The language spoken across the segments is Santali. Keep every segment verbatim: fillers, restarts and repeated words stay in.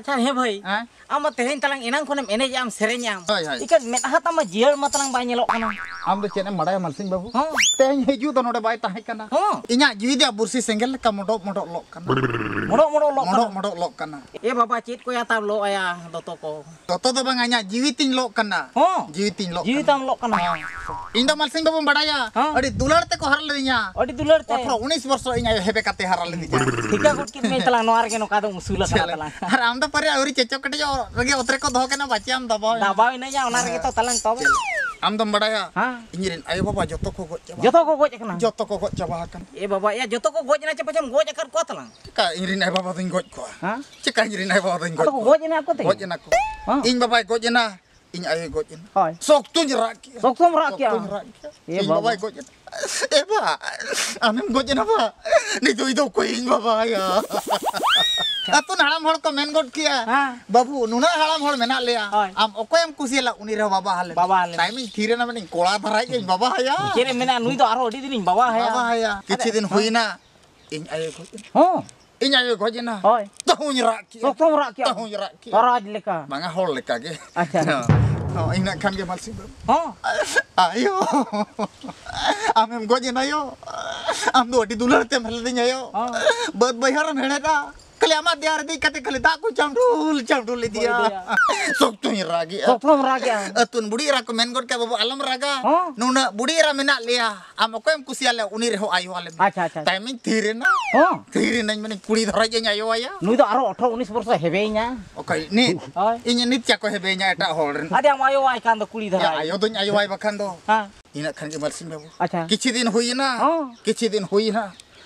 ᱟᱪᱪᱷᱟ, ᱦᱮᱸ ᱵᱷᱟᱹᱭ᱾ ᱦᱮᱸ? ᱟᱢ ᱢᱟ ᱛᱮᱦᱮᱧ ᱛᱟᱞᱟᱝ ᱮᱱᱟᱝ ᱠᱷᱚᱱᱮᱢ ᱮᱱᱮᱡ ᱟᱢ, ᱥᱮᱨᱮᱧ ᱟᱢ᱾ ᱦᱳᱭ, ᱦᱳᱭ᱾ ᱤᱠᱟᱹ ᱢᱮᱫᱦᱟ ᱛᱟᱢ ᱢᱟ ᱡᱤᱭᱟᱹᱲ ᱢᱟ ᱛᱟᱞᱟᱝ ᱵᱟᱭ ᱧᱮᱞᱚᱜ ᱠᱟᱱᱟ᱾ ᱟᱢ ᱫᱚ ᱪᱮᱫ ᱮᱢ ᱵᱟᱲᱟᱭᱟ ᱢᱟᱞᱥᱤᱝ ᱵᱟᱹᱵᱩ? ᱦᱚᱸ᱾ ᱛᱮᱦᱮᱧ ᱦᱤᱡᱩᱜ ᱫᱚ ᱱᱚᱰᱮ ᱵᱟᱭ ᱛᱟᱦᱮᱸ ᱠᱟᱱᱟ᱾ ᱦᱚᱸ᱾ ᱤᱧᱟᱜ ᱡᱤᱣᱤ ᱫᱚ ᱵᱩᱨᱥᱤ ᱥᱮᱸᱜᱮᱞ ᱞᱮᱠᱟ ᱢᱚᱰᱚᱜ ᱢᱚᱰᱚᱜ ᱞᱚᱜ ᱠᱟᱱᱟ᱾ ᱢᱚᱰᱚᱜ ᱢᱚᱰᱚᱜ ᱞᱚᱜ ᱢᱚᱰᱚᱜ ᱠᱟᱱᱟ᱾ ᱢᱚᱰᱚᱜ ᱞᱚᱜ ᱠᱟᱱᱟ᱾ ᱮ ᱵᱟᱵᱟ, ᱪᱮᱫ ᱠᱚᱭᱟ ᱛᱟᱢ ᱞᱚᱜ ᱟᱭᱟ ᱫᱚᱛᱚ ᱠᱚ? ᱫᱚᱛᱚ ᱫᱚ ᱵᱟᱝ, ᱤᱧᱟᱜ ᱡᱤᱣᱤ ᱛᱤᱧ ᱞᱚᱜ ᱠᱟᱱᱟ᱾ ᱦᱚᱸ᱾ ᱡᱤᱣᱤ ᱛᱤᱧ ᱞᱚᱜ ᱡᱤᱣᱤ ᱠᱟᱱᱟ᱾ ᱛᱟᱢ ᱞᱚᱜ ᱠᱟᱱᱟ᱾ ᱦᱚᱸ᱾ ᱤᱧ ᱫᱚ ᱢᱟᱞᱥᱤᱝ ᱵᱟᱹᱵᱩᱢ ᱵᱟᱲᱟᱭᱟ, ᱦᱚᱸ᱾ ᱟᱹᱰᱤ ᱫᱩᱞᱟᱹᱲ ᱛᱮᱠᱚ ᱦᱟᱨᱟ ᱞᱮᱫᱤᱧᱟ᱾ ᱟᱹᱰᱤ ᱫᱩᱞᱟᱹᱲ ᱛᱮ᱾ ᱟᱴᱷᱨᱚ ᱩᱱᱤᱥ ᱵᱚᱨᱥᱚ ᱤᱧ ᱟᱭᱳ ᱦᱮᱵᱮ ᱠᱟᱛᱮ ᱦᱟᱨᱟ ᱞᱮᱫᱤᱧᱟ᱾ ᱴᱷᱤᱠᱟᱹ ᱜᱚᱫ ᱠᱮᱫ ᱢᱮᱭᱟᱹᱧ ᱛᱟᱞᱟᱝ, ᱱᱚᱣᱟ ᱨᱮᱜᱮ ᱱᱚᱝᱠᱟ ᱫᱚᱢ ᱩᱥᱩᱞ ᱟᱠᱟᱱᱟ ᱪᱮᱞᱮ᱾ ᱛᱟᱞᱟᱝ᱾ ᱟᱨ ᱟᱢ ᱫᱚ ᱯᱟᱨᱮ ᱟᱹᱣᱨᱤ ᱪᱮᱪᱚ ᱠᱮᱴᱮᱡᱚᱜ ᱨᱮᱜᱮ ᱚᱛ ᱨᱮᱠᱚ ᱫᱚᱦᱚ ᱠᱮᱱᱟ, ᱵᱟᱪᱮ ᱟᱢ ᱫᱟᱵᱟᱣ ᱮᱱᱟ᱾ ᱫᱟᱵᱟᱣ ᱮᱱᱟᱹᱧᱟ, ᱚᱱᱟ ᱨᱮᱜᱮ ᱛᱚ ᱛᱟᱞᱟᱝ ᱛᱚᱵᱮ᱾ ᱪᱮᱞᱮ᱾ ᱟᱢ ᱫᱚᱢ ᱵᱟᱲᱟᱭᱟ, ᱦᱮᱸ᱾ ᱤᱧ ᱨᱮᱱ ᱟᱭᱳ ᱵᱟᱵᱟ ᱡᱚᱛᱚ ᱠᱚ ᱜᱚᱡ ᱪᱟᱵᱟ ᱡᱚᱛᱚ ᱟᱠᱟᱱᱟ᱾ ᱠᱚ ᱜᱚᱡ ᱟᱠᱟᱱᱟ? ᱡᱚᱛᱚ ᱠᱚ ᱜᱚᱡ ᱪᱟᱵᱟ ᱟᱠᱟᱱᱟ᱾ ᱮ ᱵᱟᱵᱟ, ᱮᱭᱟ, ᱡᱚᱛᱚ ᱠᱚ ᱜᱚᱡ ᱮᱱᱟ ᱪᱮ ᱯᱟᱪᱷᱮᱢ ᱜᱚᱡ ᱟᱠᱟᱫ ᱠᱚᱣᱟ ᱛᱟᱞᱟᱝ? ᱪᱮᱠᱟ ᱤᱧ ᱨᱮᱱ ᱟᱭᱳ ᱵᱟᱵᱟ ᱫᱚᱧ ᱜᱚᱡ ᱠᱚᱣᱟ? ᱦᱮᱸ? ᱪᱮᱠᱟ ᱤᱧ ᱨᱮᱱ ᱟᱭᱳ ᱵᱟᱵᱟ ᱫᱚᱧ ᱜᱚᱡ ᱟᱫᱚ ᱠᱚ ᱠᱚᱣᱟ? ᱜᱚᱡ ᱮᱱᱟ ᱟᱠᱚ ᱛᱮᱜᱮ? ᱜᱚᱡ ᱮᱱᱟ ᱠᱚ᱾ ᱦᱮᱸ? ᱤᱧ ᱵᱟᱵᱟᱭ ᱜᱚᱡ ᱮᱱᱟ, ᱤᱧ ᱟᱭᱳᱭ ᱜᱚᱡ ᱮᱱᱟ᱾ ᱦᱳᱭ᱾ ᱥᱚᱠᱛᱚᱧ ᱨᱟᱜ ᱠᱮᱜᱼᱟ᱾ ᱥᱚᱠᱛᱚᱢ ᱨᱟᱜ ᱠᱮᱜᱼᱟ? ᱥᱚᱠᱛᱚᱧ ᱨᱟᱜ ᱠᱮᱜᱼᱟ᱾ ᱮ ᱤᱧ ᱵᱟᱵᱟ᱾ ᱵᱟᱵᱟᱭ ᱜᱚᱡ ᱮᱱᱟ᱾ ᱮ ᱵᱟ, ᱟᱢᱮᱢ ᱜᱚᱡ ᱮᱱᱟ ᱵᱟ? ᱱᱤᱛᱚᱜ ᱫᱚ ᱚᱠᱚᱭ ᱤᱧ ᱵᱟᱵᱟᱭᱟ? ᱟᱹᱛᱩ ᱨᱮᱱ ᱦᱟᱲᱟᱢ ᱦᱚᱲ ᱠᱚ ᱢᱮᱱ ᱜᱚᱫ ᱠᱮᱜᱼᱟ, ᱦᱮᱸ᱾ "ᱵᱟᱹᱵᱩ, ᱱᱩᱱᱟᱹᱜ ᱦᱟᱲᱟᱢ ᱦᱚᱲ ᱢᱮᱱᱟᱜ ᱞᱮᱭᱟ, ᱦᱳᱭ᱾ ᱟᱢ ᱚᱠᱚᱭᱮᱢ ᱠᱩᱥᱤᱭᱟᱞᱟ ᱩᱱᱤ ᱨᱮᱦᱚᱸ ᱵᱟᱵᱟ ᱦᱟᱞᱮ ᱢᱮ᱾" ᱵᱟᱵᱟ ᱦᱟᱞᱮ ᱢᱮ᱾ ᱛᱟᱭᱚᱢᱤᱧ ᱛᱷᱤᱨ ᱮᱱᱟ, ᱢᱮᱱᱟᱹᱧ, "ᱠᱚᱲᱟ ᱫᱷᱟᱨᱟ ᱜᱮᱧ ᱵᱟᱵᱟ ᱟᱭᱟ᱾ ᱪᱮᱫ ᱮᱢ ᱢᱮᱱᱟ, ᱱᱩᱭ ᱫᱚ ᱟᱨᱦᱚᱸ ᱟᱹᱰᱤ ᱫᱤᱱᱤᱧ ᱵᱟᱵᱟ ᱟᱭᱟ᱾" ᱵᱟᱵᱟ ᱟᱭᱟ᱾ ᱠᱤᱪᱷᱩ ᱫᱤᱱ ᱦᱩᱭᱱᱟ, ᱤᱧ ᱟᱭᱳ ᱜᱚᱡ ᱮᱱᱟ᱾ ᱦᱚᱸ᱾ ᱤᱧ ᱟᱭᱳ ᱜᱚᱡ ᱮᱱᱟ᱾ ᱦᱳᱭ᱾ ᱛᱟᱹᱦᱩᱧ ᱨᱟᱜ ᱠᱮᱜᱼᱟ᱾ ᱥᱚᱠᱛᱚᱢ ᱨᱟᱜ ᱠᱮᱜᱼᱟ? ᱛᱟᱹᱦᱩᱧ ᱨᱟᱜ ᱠᱮᱜᱼᱟ᱾ ᱨᱟᱡᱽ ᱞᱮᱠᱟ᱾ ᱵᱟᱝᱟ, ᱦᱚᱲ ᱞᱮᱠᱟ ᱜᱮ᱾ ᱟᱪᱪᱷᱟ᱾ ᱦᱚᱸ, ᱤᱱᱟᱹ ᱠᱷᱟᱱ ᱜᱮ ᱢᱟᱞᱥᱤ ᱵᱟᱹᱵᱩ᱾ ᱦᱚᱸ᱾ ᱟᱭᱳ, ᱟᱢᱮᱢ ᱜᱚᱡ ᱮᱱᱟ ᱭᱳ᱾ ᱟᱢ ᱫᱚ ᱟᱹᱰᱤ ᱫᱩᱞᱟᱹᱲ ᱛᱮᱢ ᱦᱮᱡ ᱞᱮᱫᱤᱧᱟ ᱭᱳ᱾ ᱦᱚᱸ᱾ ᱵᱟᱹᱫᱽ ᱵᱟᱹᱭᱦᱟᱹᱲ ᱮᱢ ᱦᱮᱲᱦᱮᱫᱟ᱾ ᱠᱷᱟᱹᱞᱤ ᱟᱢᱟᱜ ᱫᱮᱭᱟ ᱨᱮ ᱫᱮᱡ ᱠᱟᱛᱮ ᱠᱷᱟᱹᱞᱤ ᱫᱟᱜ ᱠᱚ ᱪᱟᱢᱰᱩᱞ ᱪᱟᱢᱰᱩᱞ ᱤᱫᱤᱭᱟ᱾ ᱤᱫᱤᱭᱟ᱾ ᱥᱚᱠᱛᱚᱧ ᱨᱟᱜᱮᱜᱼᱟ᱾ ᱥᱚᱠᱛᱚᱢ ᱨᱟᱜᱮᱜᱼᱟ᱾ ᱟᱹᱛᱩᱱ ᱵᱩᱰᱷᱤ ᱮᱨᱟ ᱠᱚ ᱢᱮᱱ ᱜᱚᱫ ᱠᱮᱜᱼᱟ, "ᱵᱟᱹᱵᱩ, ᱟᱞᱚᱢ ᱨᱟᱜᱟ᱾ ᱦᱚᱸ᱾ ᱱᱩᱱᱟᱹᱜ ᱵᱩᱰᱷᱤ ᱮᱨᱟ ᱢᱮᱱᱟᱜ ᱞᱮᱭᱟ᱾ ᱟᱢ ᱚᱠᱚᱭᱮᱢ ᱠᱩᱥᱤᱭᱟᱞᱮ, ᱩᱱᱤ ᱨᱮᱦᱚᱸ ᱟᱭᱳ ᱟᱞᱮ ᱢᱮ᱾" ᱟᱪᱪᱷᱟ, ᱟᱪᱪᱷᱟ, ᱟᱪᱪᱷᱟ᱾ ᱛᱟᱭᱚᱢᱤᱧ ᱛᱷᱤᱨ ᱮᱱᱟ᱾ ᱦᱚᱸ᱾ ᱛᱷᱤᱨ ᱮᱱᱟᱹᱧ, ᱢᱮᱱᱮᱧ, ᱠᱩᱲᱤ ᱫᱷᱟᱨᱟ ᱜᱮᱧ ᱟᱭᱳ ᱟᱭᱟ᱾ ᱱᱩᱭ ᱫᱚ ᱟᱨᱦᱚᱸ ᱟᱴᱷᱨᱚ ᱩᱱᱤᱥ ᱵᱚᱨᱥᱚ ᱦᱮᱵᱮᱭᱮᱧᱟ᱾ ᱚᱠᱚᱭ? ᱱᱤᱛ? ᱦᱳᱭ᱾ ᱤᱧ ᱱᱤᱛ ᱪᱟ ᱠᱚ ᱦᱮᱵᱮᱭᱮᱧᱟ ᱮᱴᱟᱜ ᱦᱚᱲ ᱨᱮᱱ? ᱟᱫᱚ ᱟᱢ ᱟᱭᱳ ᱟᱭ ᱠᱷᱟᱱ ᱫᱚ ᱠᱩᱲᱤ ᱫᱷᱟᱨᱟ᱾ ᱦᱮᱸ, ᱟᱭᱳ ᱫᱚᱧ ᱟᱭᱳ ᱟᱭ ᱵᱟᱠᱷᱟᱱ ᱫᱚ᱾ ᱦᱮᱸ᱾ ᱤᱱᱟᱹᱜ ᱠᱷᱟᱱ ᱜᱮ ᱢᱟᱨᱥᱤᱧ ᱵᱟᱹᱵᱩ᱾ ᱟᱪᱪᱷᱟ᱾ ᱠᱤᱪᱷᱩ ᱫᱤᱱ ᱦᱩᱭ ᱮᱱᱟ᱾ ᱦᱚᱸ᱾ ᱠᱤᱪᱷᱩ ᱫᱤᱱ ᱦᱩᱭ ᱮᱱᱟ᱾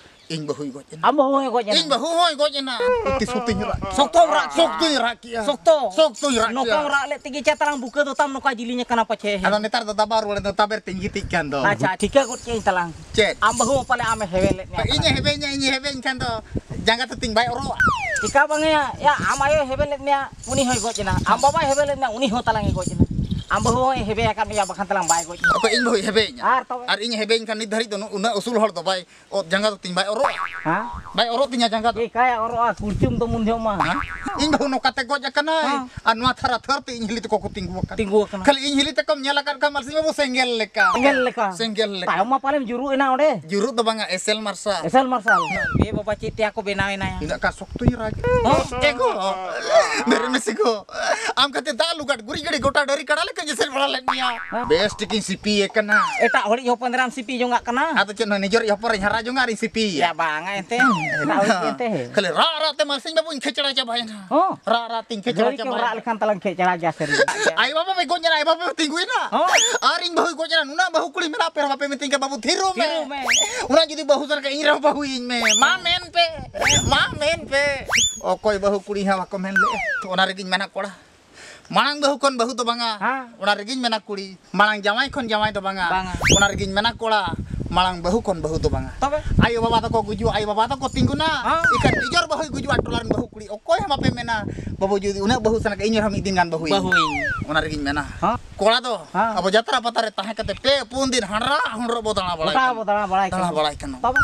ᱤᱧ ᱵᱟᱹᱦᱩᱭ ᱜᱚᱡ ᱮᱱᱟ᱾ ᱟᱢ ᱵᱟᱹᱦᱩ ᱦᱚᱸᱭ ᱜᱚᱡ ᱮᱱᱟ? ᱤᱧ ᱵᱟᱹᱦᱩ ᱦᱚᱸᱭ ᱜᱚᱡ ᱮᱱᱟ᱾ ᱟᱹᱰᱤ ᱥᱚᱠᱛᱚᱧ ᱨᱟᱜ᱾ ᱥᱚᱠᱛᱚᱢ ᱨᱟᱜ ᱠᱮᱜᱼᱟ? ᱥᱚᱠᱛᱚᱧ ᱨᱟᱜ ᱠᱮᱜᱼᱟ᱾ ᱥᱚᱠᱛᱚ? ᱥᱚᱠᱛᱚᱧ ᱨᱟᱜ ᱠᱮᱜᱼᱟ᱾ ᱱᱚᱝᱠᱟᱢ ᱨᱟᱜ ᱞᱮᱫ ᱛᱮᱜᱮ ᱪᱮ ᱛᱟᱞᱟᱝ ᱵᱩᱠᱟᱹ ᱫᱚ ᱛᱟᱢ ᱱᱚᱝᱠᱟ ᱡᱤᱞᱤᱧ ᱟᱠᱟᱱᱟ ᱯᱟᱪᱷᱮ᱾ ᱟᱫᱚ ᱱᱮᱛᱟᱨ ᱫᱚ ᱫᱟᱵᱟᱣ ᱨᱩᱣᱟᱹᱲ ᱫᱚ ᱛᱟᱵᱮᱨ ᱛᱤᱧ ᱜᱤᱛᱤᱡ ᱠᱟᱱ ᱫᱚ᱾ ᱟᱪᱪᱷᱟ, ᱴᱷᱤᱠᱟᱹ ᱜᱚᱫ ᱠᱮᱜᱼᱟᱹᱧ ᱛᱟᱞᱟᱝ᱾ ᱪᱮᱫ? ᱟᱢ ᱵᱟᱹᱦᱩ ᱦᱚᱸ ᱯᱟᱞᱮ ᱟᱢᱮ ᱦᱮᱣᱮ ᱞᱮᱫ ᱢᱮᱭᱟ ᱤᱧᱮ ᱯᱟᱞᱮ᱾ ᱦᱮᱵᱮᱧᱟ, ᱤᱧᱮ ᱦᱮᱵᱮᱧ ᱠᱷᱟᱱ ᱫᱚ ᱡᱟᱸᱜᱟ ᱛᱟᱹᱛᱤᱧ ᱵᱟᱭ ᱚᱨᱚᱜᱼᱟ? ᱪᱮᱠᱟ ᱵᱟᱝ ᱭᱟ, ᱭᱟ, ᱟᱢ ᱟᱭᱳᱭ ᱦᱮᱵᱮ ᱞᱮᱫ ᱢᱮᱭᱟ, ᱩᱱᱤ ᱦᱚᱸᱭ ᱜᱚᱡ ᱮᱱᱟ᱾ ᱟᱢ ᱵᱟᱵᱟᱭ ᱦᱮᱵᱮ ᱞᱮᱫ ᱢᱮᱭᱟ, ᱩᱱᱤ ᱦᱚᱸ ᱛᱟᱞᱟᱝ ᱮ ᱜᱚᱡ ᱮᱱᱟ᱾ ᱟᱢ ᱵᱟᱹᱦᱩ ᱦᱚᱸᱭ ᱦᱮᱵᱮ ᱟᱠᱟᱫ ᱢᱮᱭᱟ, ᱵᱟᱠᱷᱟᱱ ᱛᱟᱞᱟᱝ ᱵᱟᱭ ᱜᱚᱡ ᱢᱮᱭᱟ᱾ ᱚᱠᱚᱭ ᱤᱧ ᱵᱟᱹᱦᱩᱭ ᱦᱮᱵᱮᱧᱟ? ᱟᱨ ᱛᱚᱵᱮ? ᱟᱨ ᱤᱧ ᱦᱮᱵᱮᱧ ᱠᱷᱟᱱ ᱱᱤᱛ ᱫᱷᱟᱹᱨᱤᱡ ᱫᱚ ᱱᱩ-, ᱩᱱᱟᱹᱜ ᱩᱥᱩᱞ ᱦᱚᱲ ᱫᱚ ᱵᱟᱭ ᱚᱛ ᱡᱟᱸᱜᱟ ᱫᱚ ᱛᱤᱧ ᱵᱟᱭ ᱚᱨᱚᱜᱼᱟ᱾ ᱦᱮᱸ? ᱵᱟᱭ ᱚᱨᱚᱜ ᱛᱤᱧᱟ ᱡᱟᱸᱜᱟ ᱫᱚ᱾ ᱪᱤᱠᱟᱭᱟ ᱚᱨᱚᱜᱼᱟ, ᱠᱩᱲᱪᱩᱢ ᱫᱚ ᱢᱩᱱ ᱡᱚᱦᱚᱜ ᱢᱟ᱾ ᱦᱮᱸ? ᱤᱧ ᱵᱟᱹᱦᱩ ᱱᱚᱝᱠᱟ ᱛᱮ ᱜᱚᱡ ᱟᱠᱟᱱᱟᱭ᱾ ᱦᱮᱸ᱾ ᱟᱨ ᱱᱚᱣᱟ ᱛᱷᱟᱨᱟ ᱛᱷᱟᱹᱨ ᱛᱮ ᱤᱧ ᱦᱤᱞᱤ ᱛᱟᱠᱚ ᱠᱚ ᱛᱤᱸᱜᱩ ᱟᱠᱟᱱᱟ᱾ ᱛᱤᱸᱜᱩ ᱟᱠᱟᱱᱟ᱾ ᱠᱷᱟᱹᱞᱤ ᱤᱧ ᱦᱤᱞᱤ ᱛᱟᱠᱚᱢ ᱧᱮᱞ ᱟᱠᱟᱫ ᱠᱷᱟᱱ ᱢᱟᱞᱥᱤ ᱵᱟᱹᱵᱩ ᱥᱮᱸᱜᱮᱞ ᱞᱮᱠᱟ᱾ ᱥᱮᱸᱜᱮᱞ ᱞᱮᱠᱟ᱾ ᱥᱮᱸᱜᱮᱞ ᱞᱮᱠᱟ᱾ ᱛᱟᱭᱚᱢ ᱢᱟ ᱯᱟᱞᱮᱢ ᱡᱩᱨᱩᱜ ᱮᱱᱟ ᱚᱸᱰᱮ᱾ ᱡᱩᱨᱩᱜ ᱫᱚ ᱵᱟᱝᱟ, ᱮᱥᱮᱞ ᱢᱟᱨᱥᱟᱞ᱾ ᱮᱥᱮᱞ ᱢᱟᱨᱥᱟᱞ? ᱮ ᱵᱟᱵᱟ, ᱪᱮᱫ ᱛᱮᱭᱟ ᱠᱚ ᱵᱮᱱᱟᱣ ᱮᱱᱟ? ᱤᱱᱟᱹᱜ ᱠᱟ ᱥᱚᱠᱛᱚᱧ ᱨᱟᱜ᱾ ᱦᱚᱸ? ᱮ ᱜᱚ, ᱢᱮᱨᱮ ᱢᱮᱥᱤ ᱜᱚ, ᱟᱢ ᱠᱷᱟᱹᱛᱤᱨ ᱫᱟᱜ ᱞᱩᱜᱟᱴ ᱜᱩᱨᱤᱡ ᱜᱟᱹᱰᱤ ᱜᱚᱴᱟ ᱰᱟᱹᱨᱤ ᱠᱟᱰᱟ ᱞᱮᱠᱟᱧ ᱮᱥᱮᱫ ᱵᱟᱲᱟ ᱞᱮᱫ ᱢᱮᱭᱟ᱾ ᱦᱮᱸ? ᱵᱮᱥ ᱴᱷᱤᱠᱤᱧ ᱥᱤᱯᱤᱭᱮ ᱠᱟᱱᱟ᱾ ᱮᱴᱟᱜ ᱦᱚᱲᱤᱡ ᱦᱚᱯᱚᱱ ᱮᱨᱟᱢ ᱥᱤᱯᱤ ᱡᱚᱝᱟᱜ ᱠᱟᱱᱟ? ᱟᱫᱚ ᱪᱮᱫ, ᱱᱚᱣᱟ ᱱᱤᱡᱮᱨᱤᱡ ᱦᱚᱯᱚᱱ ᱨᱤᱧ ᱦᱟᱨᱟ ᱡᱚᱝᱟ ᱟᱨᱤᱧ ᱥᱤᱯᱤᱭᱮᱭᱟ? ᱭᱟ ᱵᱟᱝᱟ ᱮᱱᱛᱮ᱾ ᱮᱴᱟᱜ ᱦᱚᱲᱤᱡ ᱮᱱᱛᱮ᱾ ᱠᱷᱟᱹᱞᱤ ᱨᱟᱜ ᱨᱟᱜ ᱛᱮ ᱢᱟᱨᱥᱤᱧ ᱵᱟᱹᱵᱩᱧ ᱠᱷᱮᱪᱲᱟ ᱪᱟᱵᱟᱭᱮᱱᱟ᱾ ᱦᱚᱸ? ᱨᱟᱜ ᱨᱟᱜ ᱛᱤᱧ ᱠᱷᱮᱪᱲᱟ ᱜᱟᱹᱲᱤ ᱠᱚ ᱪᱟᱵᱟᱭᱮᱱᱟ᱾ ᱨᱟᱜ ᱞᱮᱠᱷᱟᱱ ᱛᱟᱞᱟᱝ ᱠᱷᱮᱪᱲᱟ ᱜᱮᱭᱟ ᱥᱟᱹᱨᱤ ᱜᱮ᱾ ᱟᱭᱳ ᱵᱟᱵᱟ ᱯᱮ ᱜᱚᱡ ᱮᱱᱟ, ᱟᱭᱳ ᱵᱟᱵᱟ ᱯᱮ ᱛᱤᱸᱜᱩᱭᱮᱱᱟ᱾ ᱦᱚᱸ? ᱟᱨ ᱤᱧ ᱵᱟᱹᱦᱩᱭ ᱜᱚᱡ ᱮᱱᱟ, ᱱᱩᱱᱟᱹᱜ ᱵᱟᱹᱦᱩ ᱠᱩᱲᱤ ᱢᱮᱱᱟᱜ ᱯᱮ ᱨᱮᱦᱚᱸ ᱵᱟᱯᱮ ᱢᱤᱛᱟᱹᱧ ᱠᱟᱱᱟ, "ᱵᱟᱹᱵᱩ ᱛᱷᱤᱨᱚᱜ ᱢᱮ"᱾ ᱛᱷᱤᱨᱚᱜ ᱢᱮ᱾ ᱚᱱᱟ ᱡᱩᱫᱤ ᱵᱟᱹᱦᱩ ᱥᱟᱱᱟ ᱠᱷᱟᱱ ᱤᱧ ᱨᱮᱦᱚᱸ ᱵᱟᱹᱦᱩᱭᱤᱧ ᱢᱮ᱾ ᱢᱟ ᱢᱮᱱ ᱯᱮ, ᱢᱟ ᱢᱮᱱ ᱯᱮ᱾ ᱚᱠᱚᱭ ᱵᱟᱹᱦᱩ ᱠᱩᱲᱤ ᱦᱚᱸ ᱵᱟᱠᱚ ᱢᱮᱱ ᱞᱮᱫᱼᱟ᱾ ᱛᱚ ᱚᱱᱟ ᱨᱮᱜᱮᱧ ᱢᱮᱱᱟ ᱠᱚᱲᱟ, ᱢᱟᱲᱟᱝ ᱵᱟᱹᱦᱩ ᱠᱷᱚᱱ ᱵᱟᱹᱦᱩ ᱫᱚ ᱵᱟᱝᱟ᱾ ᱦᱮᱸ᱾ ᱚᱱᱟ ᱨᱮᱜᱮᱧ ᱢᱮᱱᱟ ᱠᱩᱲᱤ, ᱢᱟᱲᱟᱝ ᱡᱟᱶᱟᱭ ᱠᱷᱚᱱ ᱡᱟᱶᱟᱭ ᱫᱚ ᱵᱟᱝᱟ᱾ ᱵᱟᱝᱟ᱾ ᱚᱱᱟ ᱨᱮᱜᱮᱧ ᱢᱮᱱᱟ ᱠᱚᱲᱟ, ᱢᱟᱲᱟᱝ ᱵᱟᱹᱦᱩ ᱠᱷᱚᱱ ᱵᱟᱹᱦᱩ ᱫᱚ ᱵᱟᱝᱟ᱾ ᱛᱚᱵᱮ? ᱟᱭᱳ ᱵᱟᱵᱟ ᱫᱚᱠᱚ ᱜᱩᱡᱩᱜᱼᱟ, ᱟᱭᱳ ᱵᱟᱵᱟ ᱫᱚᱠᱚ ᱛᱤᱸᱜᱩᱱᱟ᱾ ᱦᱮᱸ᱾ ᱤᱠᱷᱟᱹᱱ ᱱᱤᱡᱮᱨ ᱵᱟᱹᱦᱩᱭ ᱜᱩᱡᱩᱜᱼᱟ, ᱴᱚᱞᱟ ᱨᱮᱱ ᱵᱟᱹᱦᱩ ᱠᱩᱲᱤ ᱚᱠᱚᱭ ᱦᱚᱸ ᱵᱟᱯᱮ ᱢᱮᱱᱟ, "ᱵᱟᱹᱵᱩ ᱡᱩᱫᱤ ᱩᱱᱟᱹᱜ ᱵᱟᱹᱦᱩ ᱥᱟᱱᱟ ᱠᱷᱟᱱ ᱤᱧ ᱨᱮᱦᱚᱸ ᱢᱤᱫ ᱫᱤᱱ ᱜᱟᱱ ᱵᱟᱹᱦᱩᱭᱤᱧ ᱢᱮ᱾" ᱵᱟᱹᱦᱩᱭᱤᱧ ᱢᱮ᱾ ᱚᱱᱟ ᱨᱮᱜᱮᱧ ᱢᱮᱱᱟ᱾ ᱦᱮᱸ᱾ ᱠᱚᱲᱟ ᱫᱚ ᱦᱮᱸ᱾ ᱟᱵᱚ ᱡᱟᱛᱨᱟ ᱯᱟᱛᱟ ᱨᱮ ᱛᱟᱦᱮᱸ ᱠᱟᱛᱮ ᱯᱮ ᱯᱩᱱ ᱫᱤᱱ ᱦᱟᱸᱰᱨᱟ ᱦᱚᱸᱰᱨᱚᱜ ᱵᱚ ᱫᱟᱬᱟ ᱵᱟᱲᱟᱭ ᱜᱚᱴᱟ ᱠᱟᱱᱟ᱾ ᱵᱚ ᱫᱟᱬᱟ ᱵᱟᱲᱟᱭ ᱫᱟᱬᱟ ᱠᱟᱱᱟ᱾ ᱵᱟᱲᱟᱭ ᱠᱟᱱᱟ᱾ ᱛᱚᱵᱮ?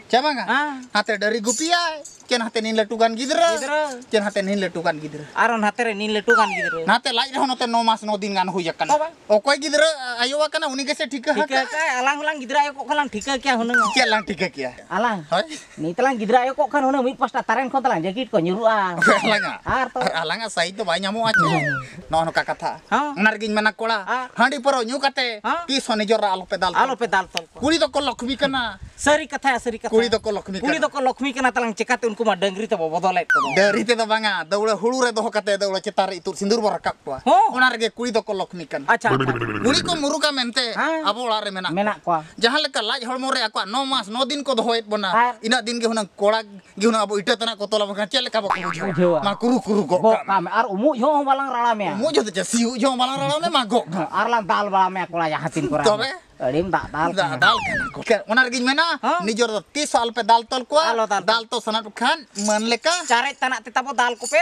ᱪᱮ ᱵᱟᱝᱟ? ᱦᱮᱸ᱾ ᱦᱟᱱᱛᱮ ᱰᱟᱹᱨᱤ ᱜᱩᱯᱤᱭᱟᱭ, ᱪᱮ ᱱᱟᱛᱮ ᱱᱤᱱ ᱞᱟᱹᱴᱩ ᱜᱟᱱ ᱜᱤᱫᱽᱨᱟᱹ, ᱜᱤᱫᱽᱨᱟᱹ᱾ ᱪᱮ ᱱᱟᱛᱮ ᱱᱤᱱ ᱞᱟᱹᱴᱩ ᱜᱟᱱ ᱜᱤᱫᱽᱨᱟᱹ᱾ ᱟᱨᱚ ᱱᱟᱛᱮ ᱨᱮ ᱱᱤᱱ ᱞᱟᱹᱴᱩ ᱜᱟᱱ ᱜᱤᱫᱽᱨᱟᱹ᱾ ᱱᱟᱛᱮ ᱞᱟᱡ ᱨᱮᱦᱚᱸ ᱱᱚᱛᱮ ᱱᱚ ᱢᱟᱥ ᱱᱚ ᱫᱤᱱ ᱜᱟᱱ ᱦᱩᱭ ᱟᱠᱟᱱᱟ᱾ ᱛᱚᱵᱮ? ᱚᱠᱚᱭ ᱜᱤᱫᱽᱨᱟᱹ ᱟᱭᱳ ᱟᱠᱟᱱᱟ ᱩᱱᱤ ᱜᱮᱥᱮ ᱴᱷᱤᱠᱟᱹ ᱴᱷᱤᱠᱟᱹ ᱟᱠᱟᱫ᱾ ᱟᱠᱟᱫ, ᱟᱞᱟᱝ ᱦᱚᱸᱞᱟᱝ ᱜᱤᱫᱽᱨᱟᱹ ᱟᱭᱳ ᱠᱚᱜ ᱠᱷᱟᱱ ᱞᱟᱝ ᱴᱷᱤᱠᱟᱹ ᱠᱮᱭᱟ ᱦᱩᱱᱟᱹᱝ᱾ ᱪᱮᱫ ᱞᱟᱝ ᱴᱷᱤᱠᱟᱹ ᱠᱮᱭᱟ? ᱟᱞᱟᱝ᱾ ᱦᱳᱭ᱾ ᱱᱤᱛ ᱞᱟᱝ ᱜᱤᱫᱽᱨᱟᱹ ᱟᱭᱳ ᱠᱚᱜ ᱠᱷᱟᱱ ᱦᱩᱱᱟᱹᱝ ᱢᱤᱫ ᱯᱟᱥᱴᱟ ᱛᱟᱨᱮᱱ ᱠᱷᱚᱱ ᱛᱟᱞᱟᱝ ᱡᱟᱹᱠᱤᱴ ᱠᱚ ᱧᱩᱨᱩᱜᱼᱟ᱾ ᱟᱞᱟᱝᱟ? ᱟᱨ ᱛᱚ᱾ ᱟᱨ ᱟᱞᱟᱝᱟᱜ ᱥᱟᱭᱤᱡ ᱫᱚ ᱵᱟᱭ ᱧᱟᱢᱚᱜᱼᱟ ᱪᱮ᱾ ᱦᱩᱸ᱾ ᱱᱚᱜᱼᱚ ᱱᱚᱝᱠᱟ ᱠᱟᱛᱷᱟ᱾ ᱦᱚᱸ᱾ ᱚᱱᱟ ᱨᱮᱜᱮᱧ ᱢᱮᱱᱟ ᱠᱚᱲᱟ, ᱦᱚᱸ᱾ ᱦᱟᱺᱰᱤ ᱯᱟᱹᱨᱣᱟᱹ ᱧᱩ ᱠᱟᱛᱮ ᱦᱚᱸ᱾ ᱛᱤᱥ ᱦᱚᱸ ᱱᱤᱡᱚᱨ ᱨᱮ ᱟᱞᱚᱯᱮ ᱫᱟᱞ ᱟᱞᱚᱯᱮ ᱛᱚᱞ ᱠᱚᱣᱟ᱾ ᱫᱟᱞ ᱛᱚᱞ ᱠᱚᱣᱟ᱾ ᱠᱩᱲᱤ ᱫᱚᱠᱚ ᱞᱚᱠᱷᱢᱤ ᱠᱟᱱᱟ᱾ ᱥᱟᱹᱨᱤ ᱠᱟᱛᱷᱟ, ᱥᱟᱹᱨᱤ ᱠᱟᱛᱷᱟ᱾ ᱠᱩᱲᱤ ᱫᱚᱠᱚ ᱞᱚᱠᱷᱢᱤ ᱠᱩᱲᱤ ᱠᱟᱱᱟ᱾ ᱫᱚᱠᱚ ᱞᱚᱠᱷᱢᱤ ᱠᱟᱱᱟ ᱛᱟᱞᱟᱝ, ᱪᱮᱠᱟᱛᱮ ᱩᱱᱠᱩ ᱢᱟ ᱰᱟᱹᱝᱨᱤ ᱛᱮᱵᱚ ᱵᱚᱫᱚᱞᱮᱫ ᱠᱚᱫᱚ᱾ ᱰᱟᱹᱝᱨᱤ ᱛᱮᱫᱚ ᱵᱟᱝᱟ, ᱫᱟᱹᱣᱲᱟᱹ ᱦᱩᱲᱩ ᱨᱮ ᱫᱚᱦᱚ ᱠᱟᱛᱮ ᱫᱟᱹᱣᱲᱟᱹ ᱪᱮᱛᱟᱱ ᱨᱮ ᱤᱛᱩᱫ ᱥᱤᱸᱫᱩᱨ ᱵᱚ ᱨᱟᱠᱟᱵ ᱠᱚᱣᱟ᱾ ᱦᱚᱸ᱾ ᱚᱱᱟ ᱨᱮᱜᱮ ᱠᱩᱲᱤ ᱫᱚᱠᱚ ᱞᱚᱠᱷᱢᱤ ᱠᱟᱱᱟ᱾ ᱟᱪᱪᱷᱟ, ᱟᱪᱪᱷᱟ᱾ ᱠᱩᱲᱤ ᱠᱚ ᱢᱩᱨᱩᱠᱟ ᱢᱮᱱᱛᱮ ᱦᱮᱸ᱾ ᱟᱵᱚ ᱚᱲᱟᱜ ᱨᱮ ᱢᱮᱱᱟᱜ ᱢᱮᱱᱟᱜ ᱠᱚᱣᱟ᱾ ᱠᱚᱣᱟ᱾ ᱡᱟᱦᱟᱸ ᱞᱮᱠᱟ ᱞᱟᱡ ᱦᱚᱲᱢᱚ ᱨᱮ ᱟᱠᱚᱣᱟᱜ ᱱᱚ ᱢᱟᱥ ᱱᱚ ᱫᱤᱱ ᱠᱚ ᱫᱚᱦᱚᱭᱮᱫ ᱵᱚᱱᱟ, ᱟᱨ ᱤᱱᱟᱹᱜ ᱫᱤᱱ ᱜᱮ ᱦᱩᱱᱟᱹᱝ ᱠᱚᱲᱟ ᱜᱮ ᱦᱩᱱᱟᱹᱝ ᱟᱵᱚ ᱤᱴᱟᱹ ᱛᱟᱱᱟᱜ ᱠᱚ ᱛᱚᱞ ᱟᱵᱚᱱ ᱠᱷᱟᱱ ᱪᱮᱫ ᱞᱮᱠᱟ ᱵᱟᱠᱚ ᱵᱩᱡᱷᱟᱹᱣᱟ? ᱵᱩᱡᱷᱟᱹᱣᱟ᱾ ᱢᱟ ᱠᱩᱨᱩ ᱠᱩᱨᱩ ᱜᱚᱜ ᱜᱚᱜ ᱠᱟᱜ ᱢᱮ᱾ ᱠᱟᱜ ᱢᱮ᱾ ᱟᱨ ᱩᱢᱩᱜ ᱡᱚᱦᱚᱜ ᱦᱚᱸ ᱵᱟᱞᱟᱝ ᱨᱟᱲᱟ ᱢᱮᱭᱟ᱾ ᱩᱢᱩᱜ ᱡᱚᱦᱚᱜ ᱫᱚ ᱪᱮᱫ, ᱥᱤᱭᱳᱜ ᱡᱚᱦᱚᱜ ᱦᱚᱸ ᱵᱟᱞᱟᱝ ᱨᱟᱲᱟ ᱢᱮᱭᱟ, ᱢᱟ ᱜᱚᱜ ᱠᱟᱜ ᱢᱮ᱾ ᱟᱨ ᱞᱟᱝ ᱫᱟᱞ ᱵᱟᱲᱟ ᱢᱮᱭᱟ ᱠᱚᱲᱟ ᱡᱟᱦᱟᱸ ᱛᱤᱱ ᱠᱚᱨᱮ᱾ ᱛᱚᱵᱮ? ᱟᱹᱰᱤᱢ ᱫᱟᱜ ᱫᱟᱞ ᱠᱟᱱᱟ᱾ ᱫᱟᱞ ᱠᱟᱱᱟ ᱠᱚ᱾ ᱚᱱᱟ ᱨᱮᱜᱤᱧ ᱢᱮᱱᱟ, ᱦᱮᱸ? ᱱᱤᱡᱚᱨ ᱫᱚ ᱛᱤᱥ ᱦᱚᱸ ᱟᱞᱚᱯᱮ ᱫᱟᱞ ᱛᱚᱞ ᱠᱚᱣᱟ᱾ ᱟᱞᱚ ᱫᱟᱞ ᱛᱚᱞ᱾ ᱫᱟᱞ ᱛᱚᱞ ᱥᱟᱱᱟ ᱯᱮ ᱠᱷᱟᱱ ᱢᱟᱹᱱ ᱞᱮᱠᱟ ᱪᱟᱨᱮᱡ ᱛᱟᱱᱟᱜ ᱛᱮ ᱛᱟᱵᱚ ᱫᱟᱞ ᱠᱚᱯᱮ᱾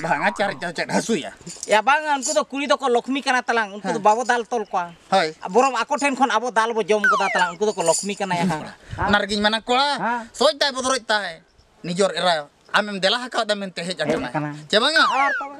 ᱵᱟᱝᱟ, ᱪᱟᱨᱮᱡ ᱛᱮ ᱪᱮᱫ ᱦᱟᱹᱥᱩᱭᱟ? ᱭᱟ ᱵᱟᱝ, ᱩᱱᱠᱩ ᱫᱚ ᱠᱩᱲᱤ ᱫᱚᱠᱚ ᱞᱚᱠᱷᱢᱤ ᱠᱟᱱᱟ ᱛᱟᱞᱟᱝ, ᱩᱱᱠᱩ ᱫᱚ ᱦᱮᱸ᱾ ᱵᱟᱵᱚ ᱫᱟᱞ ᱛᱚᱞ ᱠᱚᱣᱟ᱾ ᱦᱳᱭ᱾ ᱵᱚᱨᱚᱝ ᱟᱠᱚ ᱴᱷᱮᱱ ᱠᱷᱚᱱ ᱟᱵᱚ ᱫᱟᱞ ᱵᱚ ᱡᱚᱢ ᱜᱚᱫᱟ ᱛᱟᱞᱟᱝ, ᱩᱱᱠᱩ ᱫᱚᱠᱚ ᱞᱚᱠᱷᱢᱤ ᱠᱟᱱᱟ ᱭᱟ ᱦᱟᱸᱜ᱾ ᱚᱱᱟ ᱨᱮᱜᱤᱧ ᱢᱮᱱᱟ ᱠᱚᱲᱟ, ᱦᱮᱸ᱾ ᱥᱚᱡᱽ ᱛᱟᱭ ᱵᱚᱫᱚᱨᱚᱡ ᱛᱟᱭ, ᱱᱤᱡᱚᱨ ᱮᱨᱟ ᱟᱢᱮᱢ ᱫᱮᱞᱟ ᱟᱠᱟᱣᱫᱟ ᱢᱮᱱᱛᱮ ᱦᱮᱡ ᱦᱮᱡ ᱟᱠᱟᱱᱟᱭ᱾ ᱟᱠᱟᱱᱟ᱾ ᱪᱮ ᱵᱟᱝᱟ? ᱟᱨ ᱛᱚᱵᱮ?